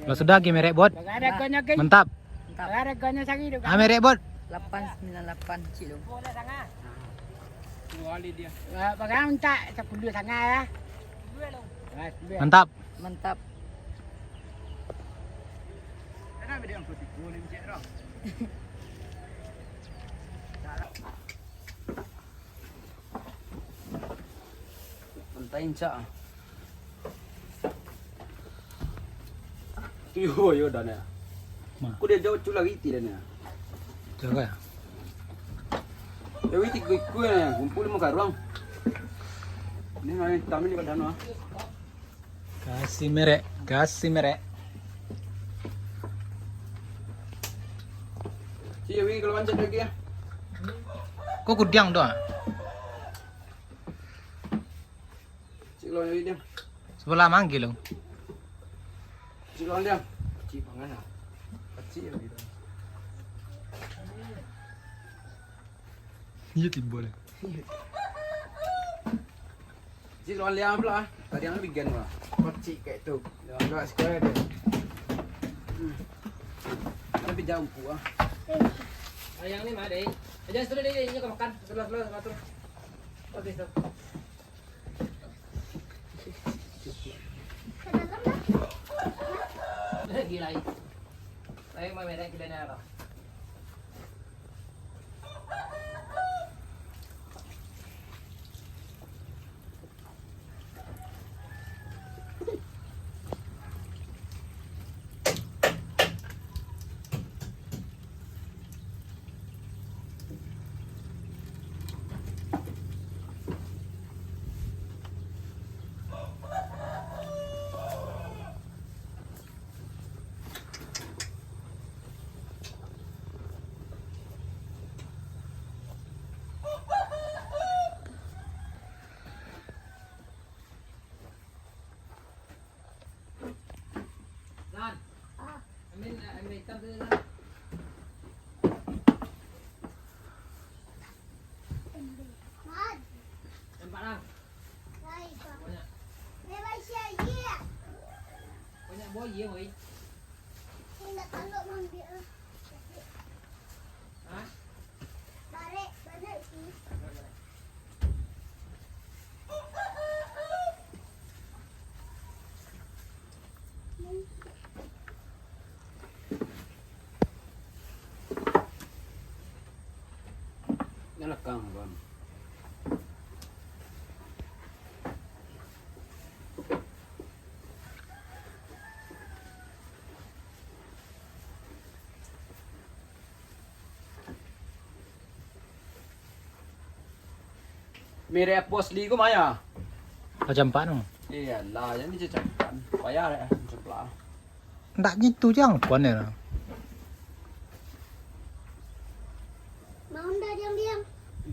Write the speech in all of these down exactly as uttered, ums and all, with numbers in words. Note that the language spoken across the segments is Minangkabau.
Kalau sudah, gi merek, Bot. Mantap. Mantap. Berapa harganya sehari tu? Ah, merek, Bot. Lapan sembilan lapan, cik tu. Berapa minta? Sepuluh setengah ya. Mantap. Mantap. Pantai Incak. Yo, yo, dan ya. Ma. Aku dia jauh cula riti dan ya. Jaga ya. Ya, riti kuih-kuih ya, kumpul lima karuang. Ini nang hitam ini badan ah. Kasih merek, kasih merek. Cik, Wi, kalau mancet lagi ya. Kok kudiang tu ah? Cik, kalau Wi dia. Sebelah manggil lo. Cik, kalau dia. Cik, pangan ah. Cik, Wi. Iya, timbul. Cik, lawan liang pula, ah. Tadi ang bigan pula. Kocik kayak tu. Ya. Enggak square dia. Hmm. Tapi jauh pula. Ayang ni mah, deh. Aja sudah deh, ini kau makan. Sebelah, sebelah, sebelah tu. Oke, stop. Gila, eh. Saya mau merek gila ni apa? San. Ambil, ambil hitam tu, San. Nampak lah. Banyak. Banyak buaya, weh. Hah? Nalakang, kawan. Merek Apple asli ko maya? Macam apa no? Iyalah, yang dicacapkan. Payah deh, macam lah. Ndak gitu jangkauan ya. Mau ndak diam-diam?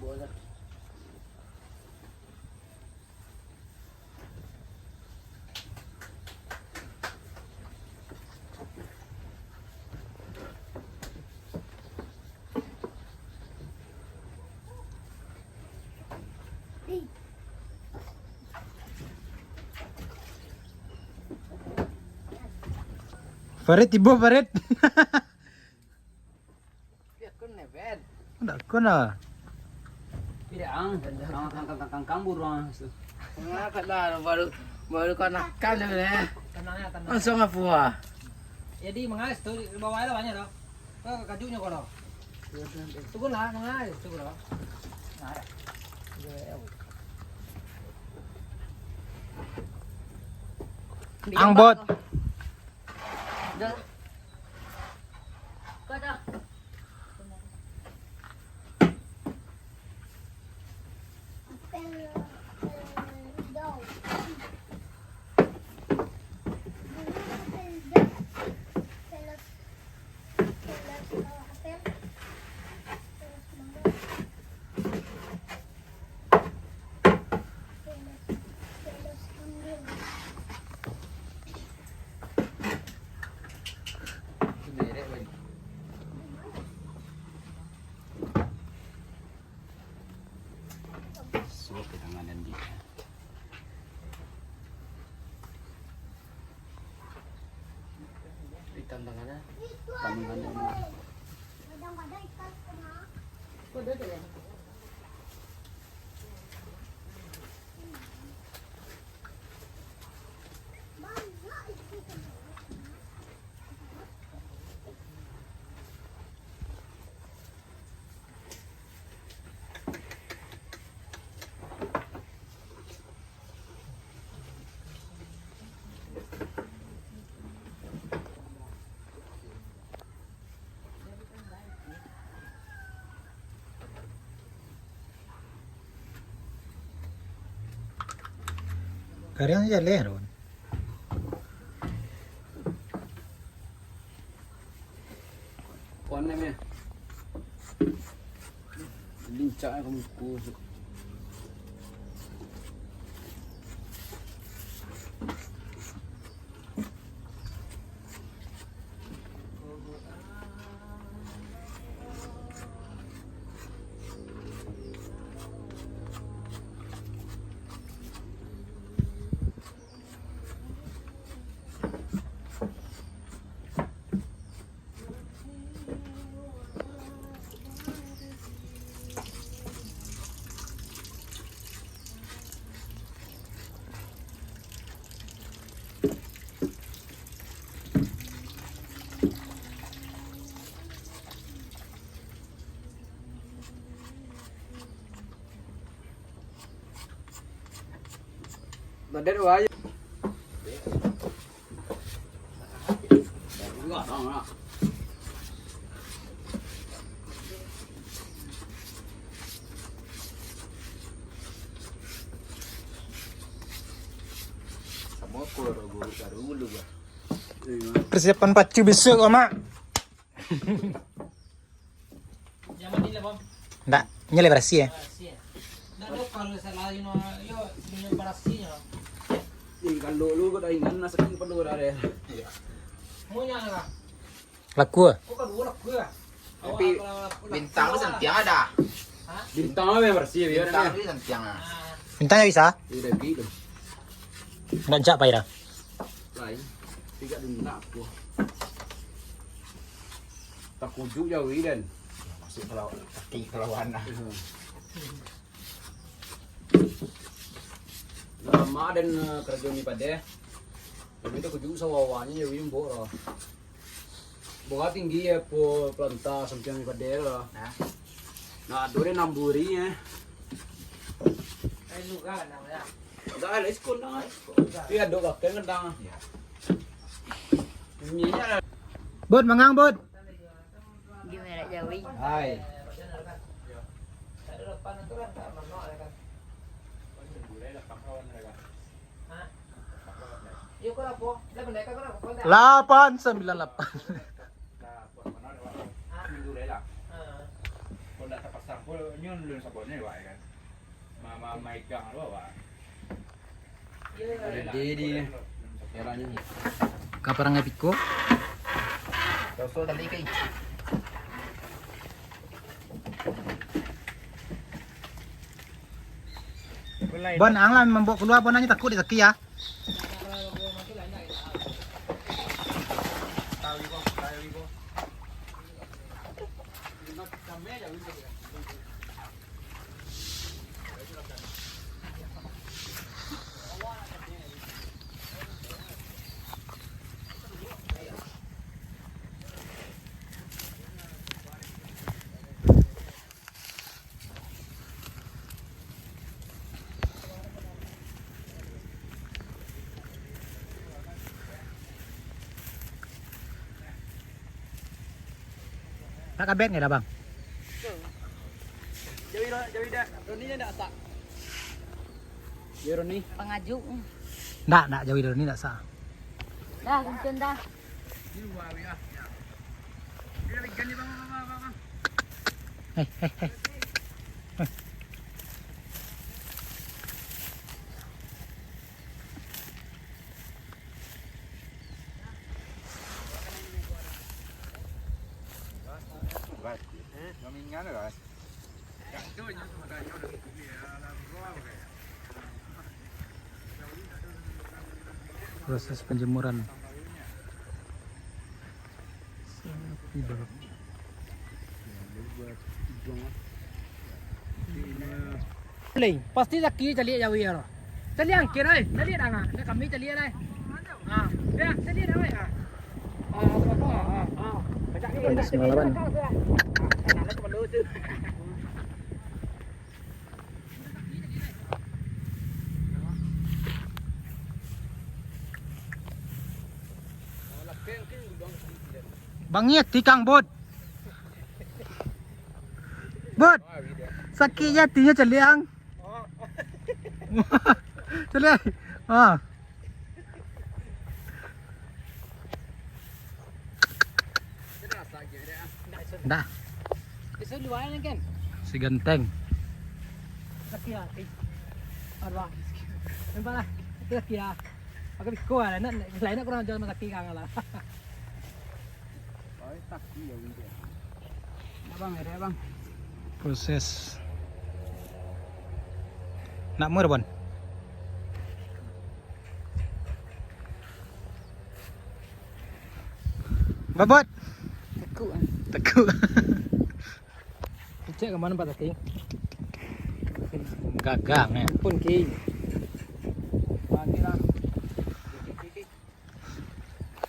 Boleh. Farid tibo, Farid. Biakun nebet. Ndak kun lah. Tidak, ang. Kang, kang, kang, kang, kang, buruang tu. Ngapa lah, baru, baru kau nakal tu, eh. Tenang ya, tenang. Langsung apa, ah? Jadi, mangais tu, di bawah lah banyak tu. Kau kajunyo kau tu. Tunggu lah, mangais, tunggu lah. Nah, ada. Ang bot. Dah. Kariang jaleh tu. Kuan ni, Min. Lincak ka muko tu. Badan wahai. Persiapan pacu besok, Mak. Ndak, nyo lai barasiah, eh. Ndak ado kalau salah, yo, yo, barasiah. Ih, kalau lu kok dah ingan, nasi kepala dah deh. Iya. Laku, ah. Tapi bintang tu santiang ada. Bintang apa yang barasiah, biar bintang ni santiang, ah. Bintang yang bisa? Iya, dah gitu. Ndak jak, Pak Ira. Lain. Tiga dulu nak apa? Takujuk jauh, Dan. Masuk kalau kaki kelawan lah. Lama dan, eh, kerja ni pada. Tapi takujuk sawawannya jauh, Mbok lah. Bunga tinggi ya, po pelanta sampiang ni pada lah. Nah. Nah, ado deh namburi ya. Enggak ada iskun dah. Tapi ado bakal kentang. Iya. Minyak. Bud, mangang, Bud. Gimana, Jawi? Hai. Lapan sembilan lapan. Ada di, di, di. Kaparangai piko. Bon, ang lah mambawa kalua, Bon, anyo takut disakik, ya. Tak kabet nggak, Bang? Jauh dah, jauh dah. Roni nya ndak tak? Ya, Roni. Pangajuk. Ndak, ndak jauh, Roni ndak sah. Dah, kuncun dah. Hei, hei, hei. Proses penjemuran. Lai, pasti Zaki caliak jawi aro. Caliak angkir ai, caliak danga. Dah kami caliak lai. Ha, dah caliak dah ai. Ha. Ha, ha, ha, ha. Baca ni. Ada semalaman. Ha, nak lah teman tu. Bangih tikang, Bud. Bud, sakik je atinyo, caliak ang. Caliak. Ha. Dah. Si ganteng. Sakik ah. Aduh. Nampak lah. Sakik ah. Pakai biko lah. Nak, nak, nak kurang ajar sama sakik kang lah. Nak bang, ada bang. Proses. Nak mur, Bon? Babot. Takuk, ah. Takuk. Kecek ka mano, Pak Zaki? Gagang, ya. Pun, Ki. Pagi lah.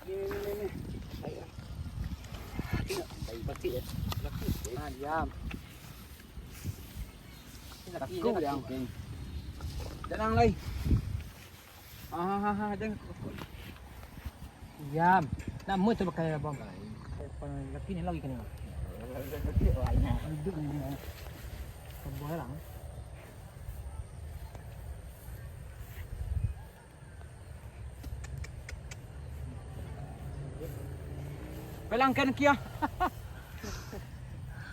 Ni, ni, ni, ni. Ayo. Baik, baik, ya. Ah, diam. Takuk, takuk, yang, Ki. Tenang, lai. Ah, ah, ah, ah, jangan. Diam. Nak muat tu pakai abang. Laki ni lagi kena. Duduk ni. Sembarang. Pelangkan kia.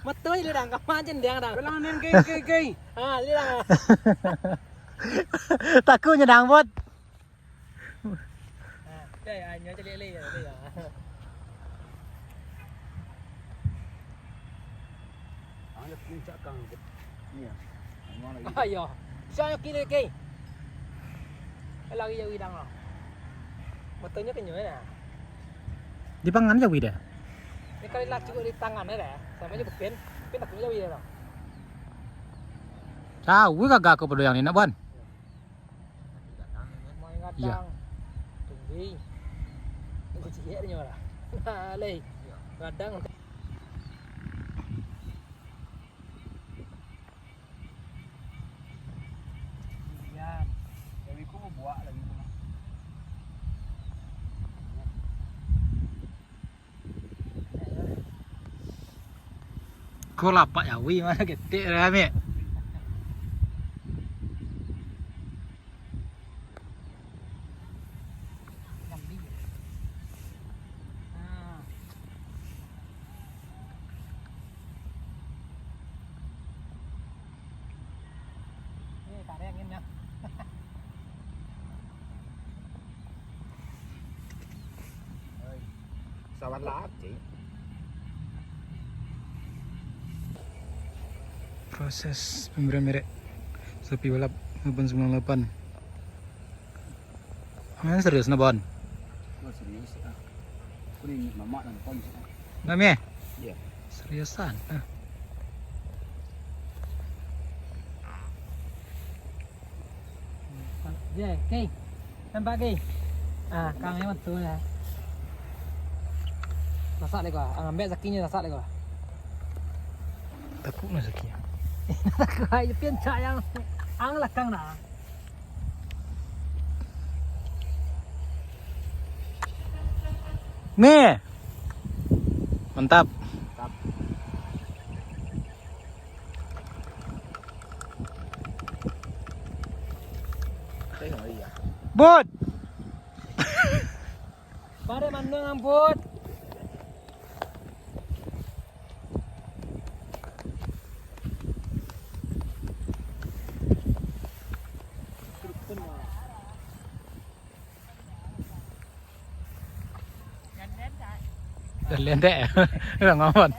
Betul je, Dang. Kamu aja, Dang, Dang. Pelang nen, gay, gay, gay. Ha, dia, Dang. Takutnya, Dang, Bot. Ha, ya, ya, nyo aja, lele, ya, lele, ya. Ang dah puncak kang, Bot. Ni ya. Ang lagi. Ayo. Siapa kiri, gay? Lari jauh hidang lah. Motornya kenyal lah. Di pangan jauh dah. Ni kali lah cukup di tangan dah. Sampai je beken, beken tak jauh dah. Tahu gagah aku pada yang ni nak, Bon? Main gadang. Iya. Tinggi. Tunggu ciek dia lah. Nah, leh. Gadang. Diam. Dari ku buak lagi tu. Ko lapak jawi mah ketek rami. Pesawat lah, cik. Proses pemberian merek sapi balap delapan sembilan lapan. Main serius, nah, Bon? Oh, serius, ah. Aku ni mamak nonton, sih. Nah, Mie? Iya. Seriusan, ah. Ye, King. Nampak, King? Ah, kang yang betul ya. Masak deh gua. Ah, ambek sakinya masak deh gua. Takut lah saki. Takut aja pian cak yang ang lakang dah. Nih. Mantap. Mantap. Bot. Bare manang, Bot. Lentek. Udah ngomong.